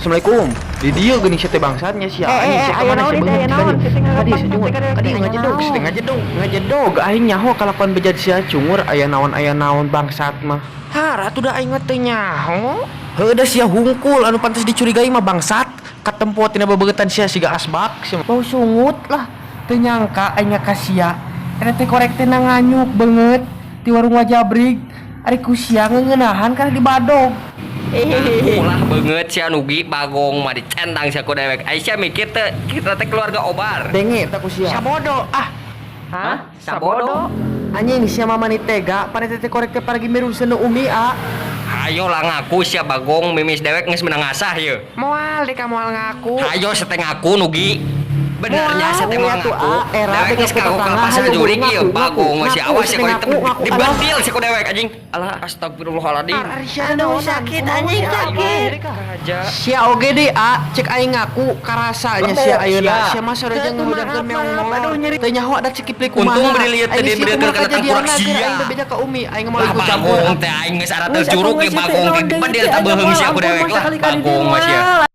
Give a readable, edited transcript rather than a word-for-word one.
Assalamualaikum. Di dieu geuning sia teh, bangsatnya sia. Eh, eh, Anjing sia aya kamana naon sia ieu teh, beungeut aya ka naon? dieu. Sia teh Ka dieu ngarepan sia, cungur. teh ka Ka dieu aya ngajedog, sia teh naon? Ngajedog. Ngajedog aing nyaho kalakuan bejad sia, cungur, aya naon bangsat mah. Har atuh da aing mah teu nyaho. Heueuh da sia hungkul anu pantes dicurigai mah, bangsat. Katempo tina bebeungetan sia siga asbak sia mah. Bau sungut lah. Teu nyangka aing ka sia. Eta teh korek teh nganyuk beungeut ti warung Wajabrig. Ari ku sia ngeunahan kana dibadog. Ulah beungeut sia, Nugi, bagong mah dicentang sia ku dewek. Aisyah mikir teh kita teh keluarga Obar. Denge tak ku sia. Sabodo ah. Hah? Sabodo? Anjing sia mah mani tega, pane teh korek teh paragi miru seuneu umi a. Hayo lah ngaku sia, bagong, mimis dewek geus menang ngasah ye. Moal deh, moal ngaku. Hayo seteng ngaku, Nugi. Benernya Moal, saya teh moal tuh, ngaku. ah, era Dewek teh geus ngaku kagok ka tetangga, pasar hayo jurig ngaku, ieu ngaku, bagong mah sia ngaku, awas sia seteng korek ngaku, ngaku, dibantil sia ku dewek, anjing. Alah, astagfirullahaladzim. Aduh, sakit anjing, sakit. Kaja. Sia oge deh a, cek aing ngaku karasanya sia Lembok, ayeuna sia. sia mah sore jeung Aduh, ngahudangkeun maaf, meong maaf. molor. Aduh, nyeri. Teu nyaho ada cek kipli kumaha. Untung beri lieu teh Aing sia diberi kumaha kana tengkurak kajadianna, keur sia. aing bebeja ka umi, aing moal Lah ikut campur. bagong teh aing geus ara Geus terjuruk atuh, ge geus bagong teh teh naon dibedil deui ta teh, beuheung sia ku ampun, dewek masa lah. kali-kali Bagong mah sia. moal.